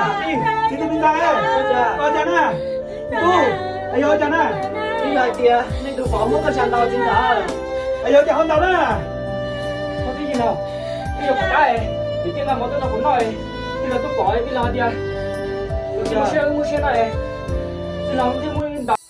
Txiv tus me ntxhais, ua cas na? Tub, yog ua cas na? Twb yog hais tias nej tus vauv muab koj tsa ntaus txiv ntxawm. Yog ua cas ho ntaus na? Twb yog pom qab, niam tij nqa mov tuaj rau kuv noj, tij laug tuaj pom tij laug hais tias, tij laug muaj siab, wb muaj siab no, tij laug thiaj muab ntaus.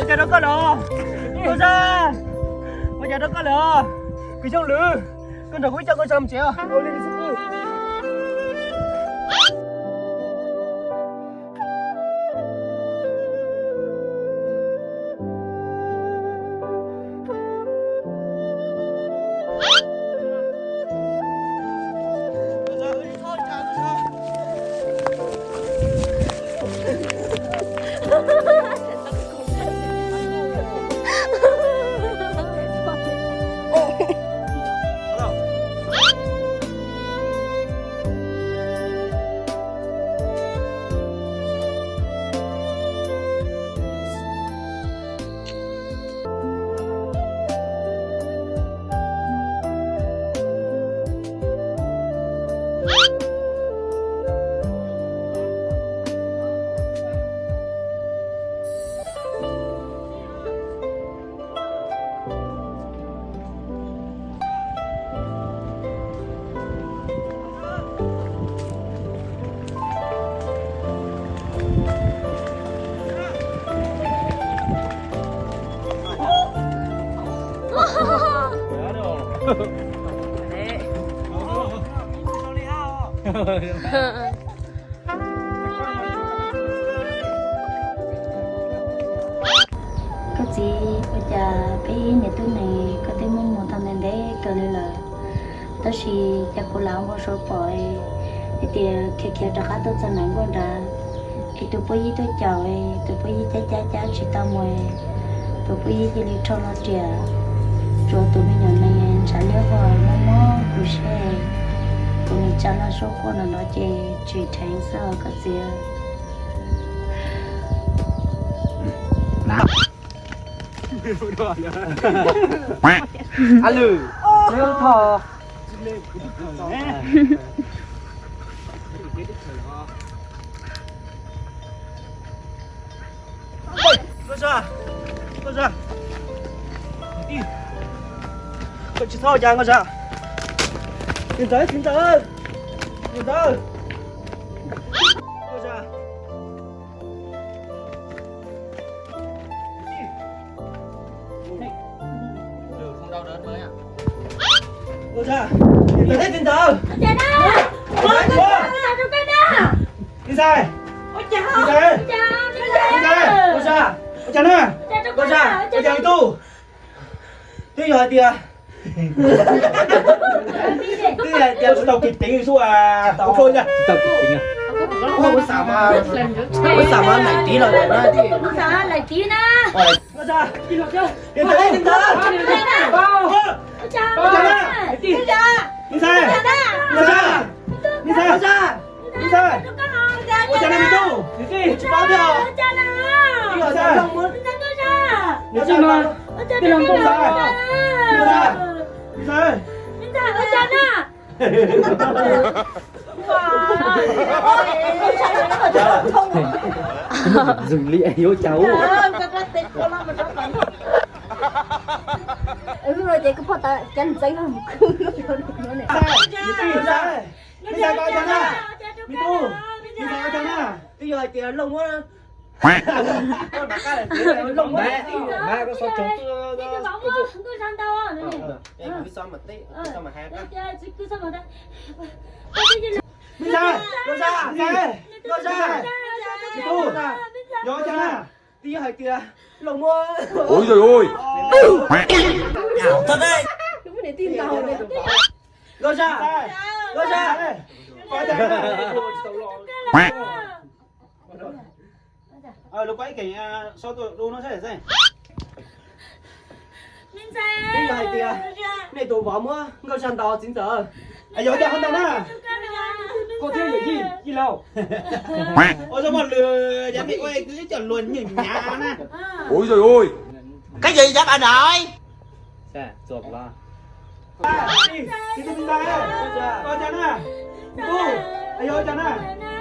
Ua cas rau koj lawm? Ua cas, ua cas rau koj lawm? Kwv Xyooj Lwm, koj nrog kuv ib co koj tso mus tsev os. Koj txiv, ua cas peb niam tub nees koj twb muab mus tau ntev ntev kawg li lawm, tab sis cas kuv lam ua npau suav pom hais tias khiav khiav rov qab tuaj txog nram nkuaj nrad, es tus pub yib tuaj caum, tus pub yib cab cab cab tsis tau mus, tus pub yib cia li rho no riam, tsuas tus me nyuam nees ntshav liab vog mob mob kuv seb, kuv nim tsa laj suab quaj no no ces tsis dheev xwb koj txiv. A lwm, Nkauj Za, Nkauj Za, koj tsis txhob ua cas Nkauj Za. Niam ntxawm, txiv ntxawm, niam ntxawm, Nkauj Za. Ua cas, niam ntxawm thiab txiv ntxawm. Ua cas na? Ua cas na? Niam ntxawm. Ua cas? Niam ntxawm. Niam ntxawm. Ua cas? Ua cas na? Ua cas me tub? Twb yog hais tias, twb yog hais tias tsis tau kis teev xwb as. Tsis tau kis teev. Ua xav mas, ua xav mas laim tiv los na. Ua xav laim tiv na. Ua cas? Niam ntxawm, niam ntxawm. Ua cas na? Niam ntxawm. Ua cas? Niam ntxawm. Ua cas na me tub? Tsis paub thiab. Niam ntxawm. Niam ntxawm. Niam ntxawm. Niam ntxawm. Ua cas na? Zoo li yuav cas ua. Hnub no ces kuv pog tas cas ntxeev no mus khwv. Niam ntxawm, ua cas na? Me tub, niam ntxawm ua cas na? Twb yog hais tias Looj muab, Looj muab, Looj muab, Looj muab, me ntxhais, Nkauj Za, Nkauj Za, me tub, yog ua cas na? Twb yog hais tias Looj muab, ui ui, Nkauj Za, Nkauj Za, lub pab ib keem so tus dub no seb. Twb yog hais tias nej tus vauv muab Nkauj Za ntaus txiv ntxawm. Yog cas ho ntau na? Koj thiab yawm yij, yij laug. Ua zoo mos lwm, yog nej ua kwv ib co luag nyuj nyav na. Ui dồi ôi. Cái gì vậy anh nội? Ua cas na? Tub, yog ua cas na?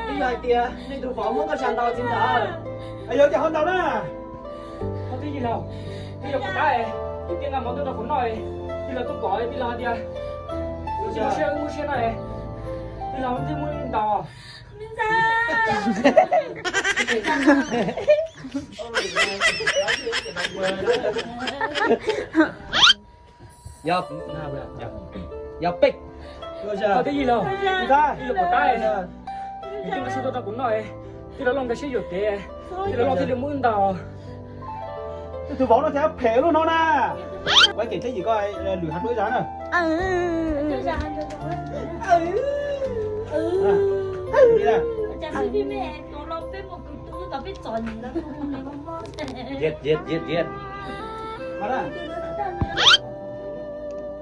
Ib yog hais tias nej tus vauv muab koj tsa ntaus txiv ntxawm. Yog ua cas ho ntau na? Koj thiab yij laug, twb yog kuv tab, kuv tij nqa mov tuaj rau kuv noj, tij laug tuaj pom tij laug hais tias, tij laug siab wb muab siab no, tij laug thiaj muab ntaus. Yog, yog peb. Koj thiab yij laug, yij laug kuv tab, nws twb nqa su tuaj rau kuv noj, tij laug Looj nkag siab yuam kev, tij laug Looj thiaj li muab wb ntaus. Tus vauv no cas phem luaj no na. Ua kev thiab yim koj lwm hab lub zag na.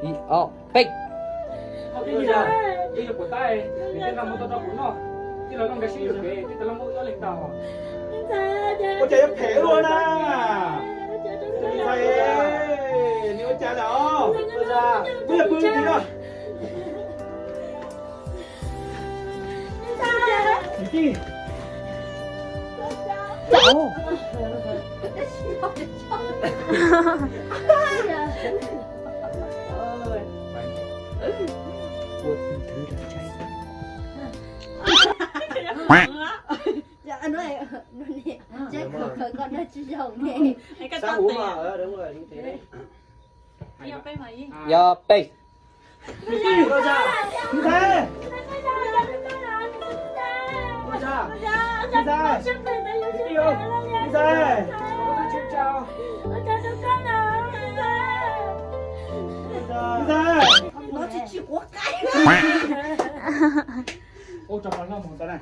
Ib, ob, peb. Koj thiab yij laug, yij laug kuv tab, nws twb nqa mov tuaj rau kuv noj, tij laug Looj nkag siab yuam kev, tij laug Looj muab wb ntaus. Ua cas yuav phem luaj na. Ntxhais, nws ua cas lawm os? Pw tim no. Yog peb.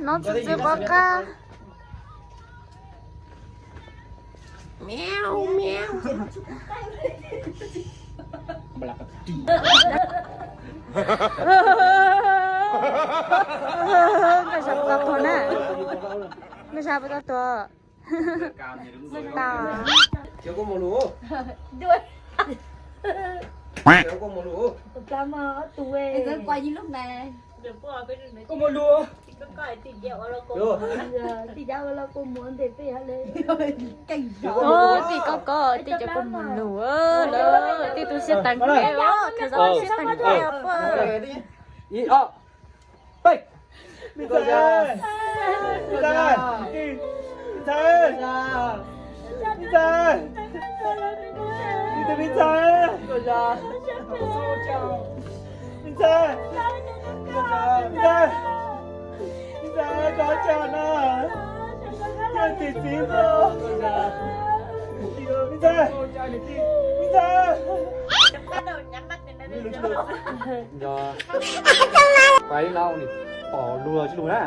No txiv txiv quav qab. Meow, meow. Nkauj Zab puas tau tuag na? Nkauj Zab puas tau tuag? Tsis tau. Cov koj mus lus. Cov koj mus lus. Koj mus lus. Tim koj koj, tim cov koj mus lus lawm, tim tus siab teev kev, thaum tau siab teev kev os. Ib, ob, peb. Me ntxhais, me ntxhais, me ntxhais, me ntxhais, me ntxhais, me ntxhais, me ntxhais, me ntxhais, koj ua cas na? Koj tim txiv ntag. Me ntxhais, me ntxhais. Pais no pom luag tsis lus na.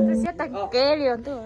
Tus siab teev kev li os ntuj.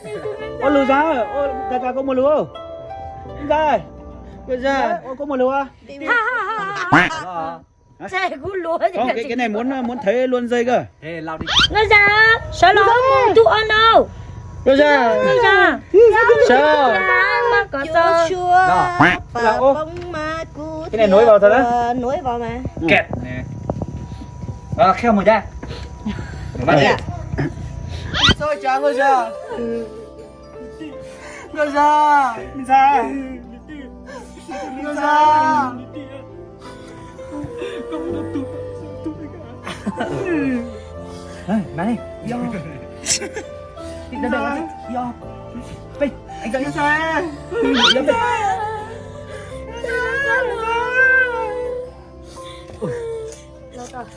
Ua lus Zaj, Zaj, koj muaj lus. Zaj, Zaj, ua koj muaj lus. Cái này muốn muốn thấy luôn dây cơ. Nkauj Zaj, sawv los ua tus o no. Nkauj Zaj, Nkauj Zaj, sawv. Mas kom txog. Cái này nối vào thôi đó. Nối vào mà. Kẹt nè. Ờ, khéo một da. Sao chả Nkauj Zaj? Nkauj Zaj, Nkauj Zaj, Nkauj Zaj. Ê, nai, yo. Yo. Pê, anh Zaj.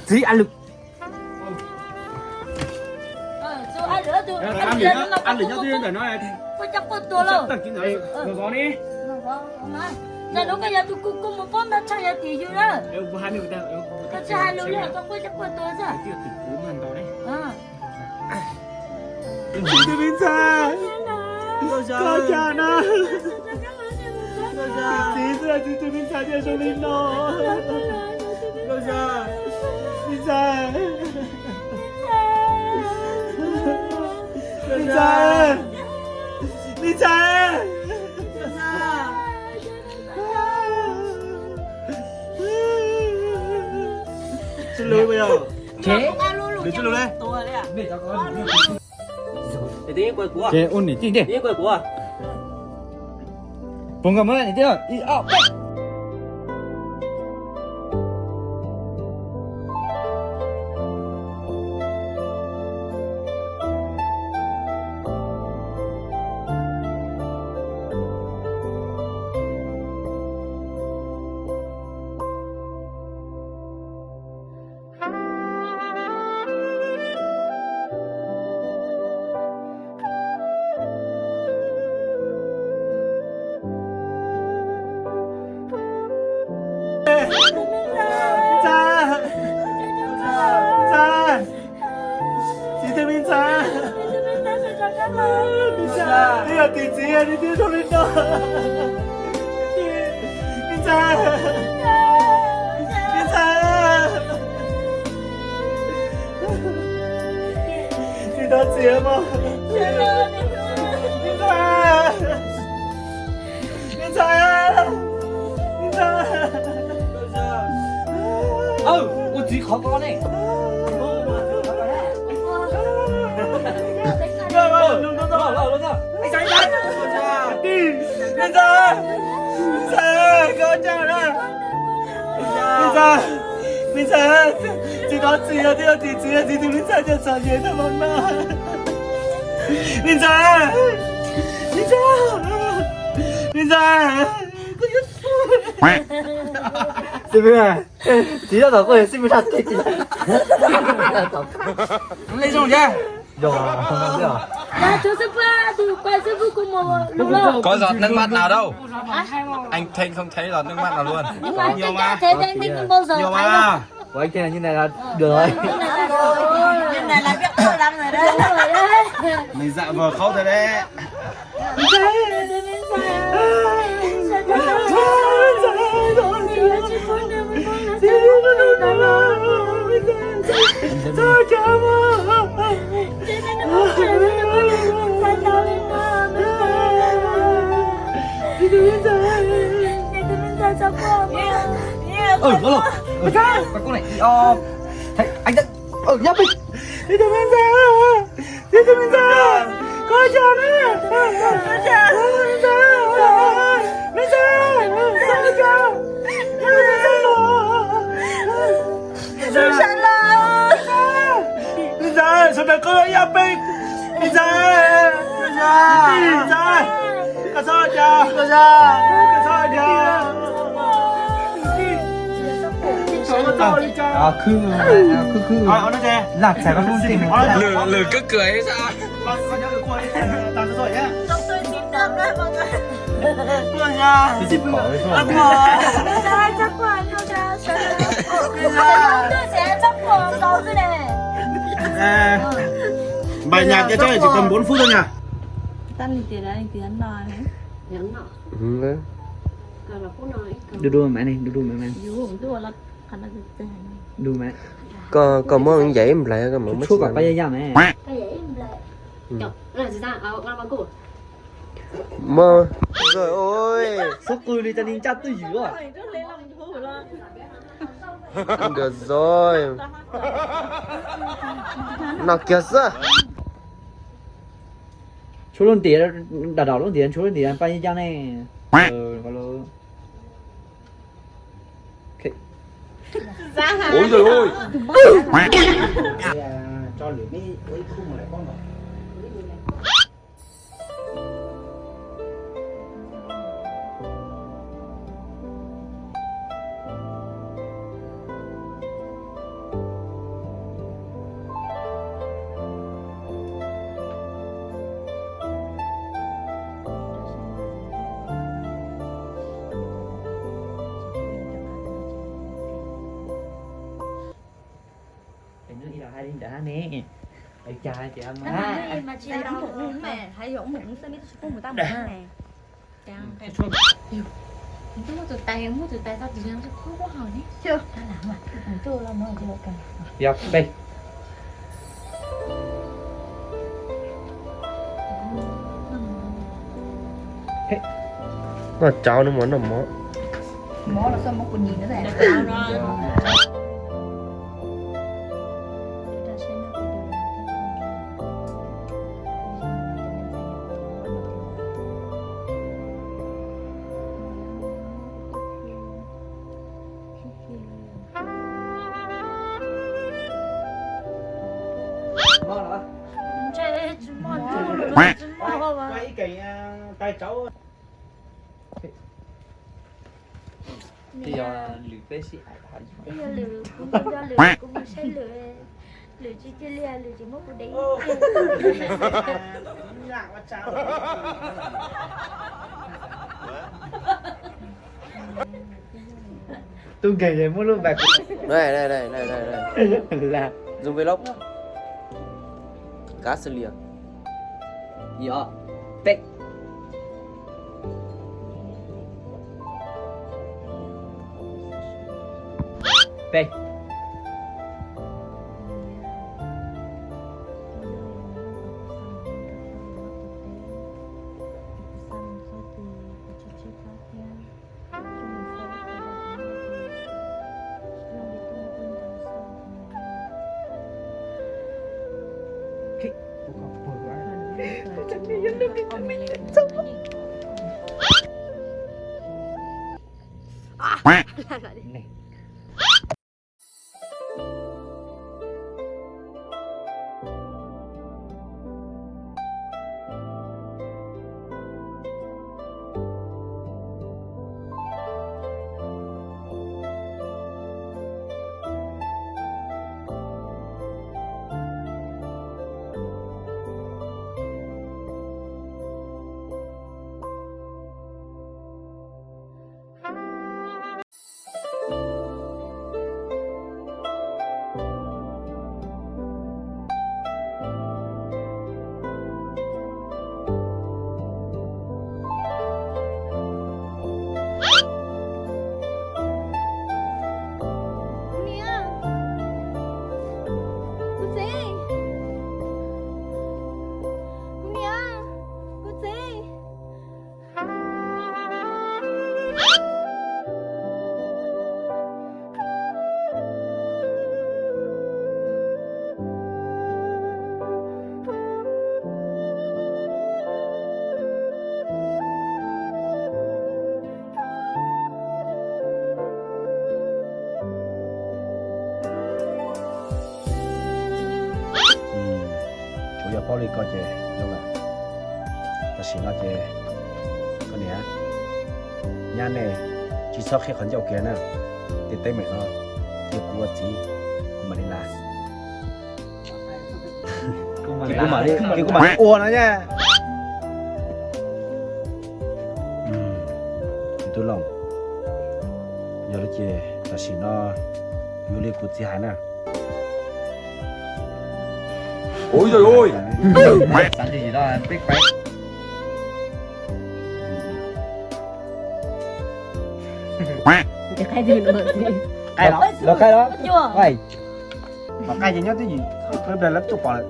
Txiv alo. Alo nyob twb ntawm no. Quaj coj quaj tuag lauj. Ntawm no koj yog tus kuj kuj mus poob nrog tshaj yog tim yus na. Koj tsis hais lus li koj quaj coj quaj tuag xwb. Txiv, tus me ntxhais, koj cas na? Tus txiv xwb, txiv tus me ntxhais thiaj zoo li no. Nkauj Zaj, me ntxhais, me ntxhais, me ntxhais. Tsis lus yog. Lus tsis lus li. Ces ua niam tij tiag. Pon koj muab niam tij. Ib ob peb. Twb yog tim txiv nws thiaj zoo li no. Me ntxhais, me ntxhais, tsis tau txiv mog. Me ntxhais, me ntxhais, me ntxhais. Ua txiv qhov ko ne. Me ntxhais, me ntxhais, koj ua cas na? Me ntxhais, me ntxhais, tsis tau txiv, twb yog tim txiv, txiv tus me ntxhais coj txom nyem tau los no. Me ntxhais, me ntxhais, me ntxhais. Xib pwg, txiv nyob tom koj, xib pwg sab teg txiv. Zoo thiab. Có giọt nước mắt nào đâu. Anh Thịnh không thấy giọt nước mắt nào luôn. Ua ib teg nws dam vờ khóc thật đấy. Ib tug me ntxhais, ib tug me ntxhais, koj ua cas na? Me ntxhais, me ntxhais, me ntxhais, me ntxhais, me ntxhais, sawv daws koj ib peb, me ntxhais, me ntxhais, koj txhob ua cas, koj txhob ua cas. Khwb, khwb, khwb. Lwm, lwm kawg kawg. Npaj nyas tias tsob yog tsis tau npun fwb tau nyas. Đu đu mày này, đu đu mày mày. Đu mày. Koj, koj muab ncaim ib nplaig koj mam muab. Tshuab kom pab yaj yaj mày. Muab. Oj, xub qw li cas neeg ncaj twj ywm os. Được rồi. Noj kiag xwb. Tshuab lub ntiav, dam dam lub ntiav, tshuab lub ntiav pab yaj yaj ne. Ôi giời ơi. Hnub ib los hais li ntawd hab ne. Cas tias mas hais yog mus xwb, neb twb tsis pub mus tab mus ne. Twb muab tus tais, muab tus tais tau tus yog tsis pub muab haus ne. Yog peb. Noj tsau no mas noj mov. Twb yog lwm peb sib aim, twb yog lwm, kuv, twb yog lwm kuv mus saib lwm, lwm tsis cia li, lwm tsis muab kuv dev. Tub nkeeg muab lub npa. Dùng vlog. Cá xì lìa. Ib, ob, peb. Peb. Kuv niam, kuv txiv, kuv niam, kuv txiv. Tsuas yog paub li ko ces zoo lawm. Tam sim no ces koj niam, nyab nej tsis txhob qhib qhov ncauj kiag na. Tej teeb meem no cia kuv ua txiv, kuv mam li las. Ces kuv mam li, ces kuv mam li ua no na. Tub Looj, yog li ces tam sim no yuav li kuv txiv hais na. Ui, ui, ui. Los qaij los. Los qaij ces nyob twj ywm, lawv tuaj pom lawm.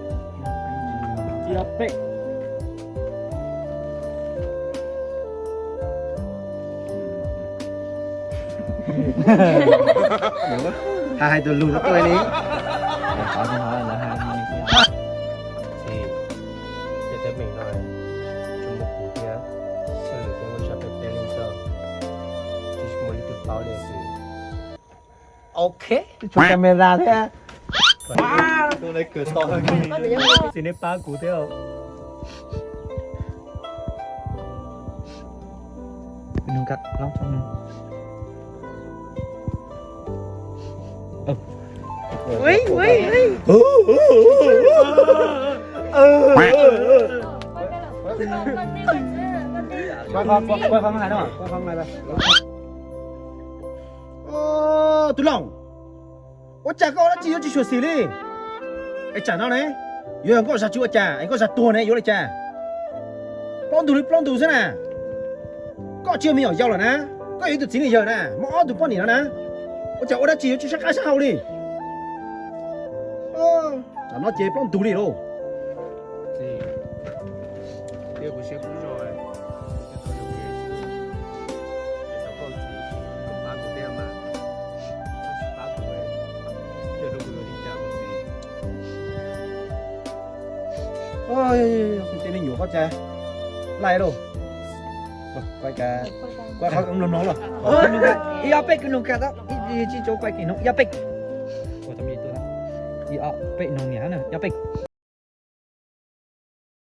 Hais, hais tus lus rau tuaj li. Txiv, tej teeb meem no tsuas muaj kuv thiab Xyooj Lwm thiab muaj Sab Peb peb leeg xwb, tsis muaj leej twg paub li os txiv. Ok. Tshuav camera thiab. Txiv, nej pab kuv thiab. Tub Looj, ua cas koj ua dab tsi yuav tsis xyuam xim li? Es tsam no ne, yuav yog koj zam tsis ua cas es koj zam tuag ne yuav li cas? Plaub ntug li plaub ntug xwb na. Koj tsis yog me nyuam yaus lawm na, koj yog ib tug txiv neej yawg na, muaj ob tug poj niam no na. Ua cas ua dab tsi yuav tsis sab qab sab hau li? Tsam no ces plaub ntug li lauj. Tej me nyuam koj cas laij lauj. Kuv qhov mloog mloog los. Ib ob peb kwv nug kag tau, ib tsis tso kuaj kev nug ib ob peb. Ib ob peb nug niam na, ib ob peb.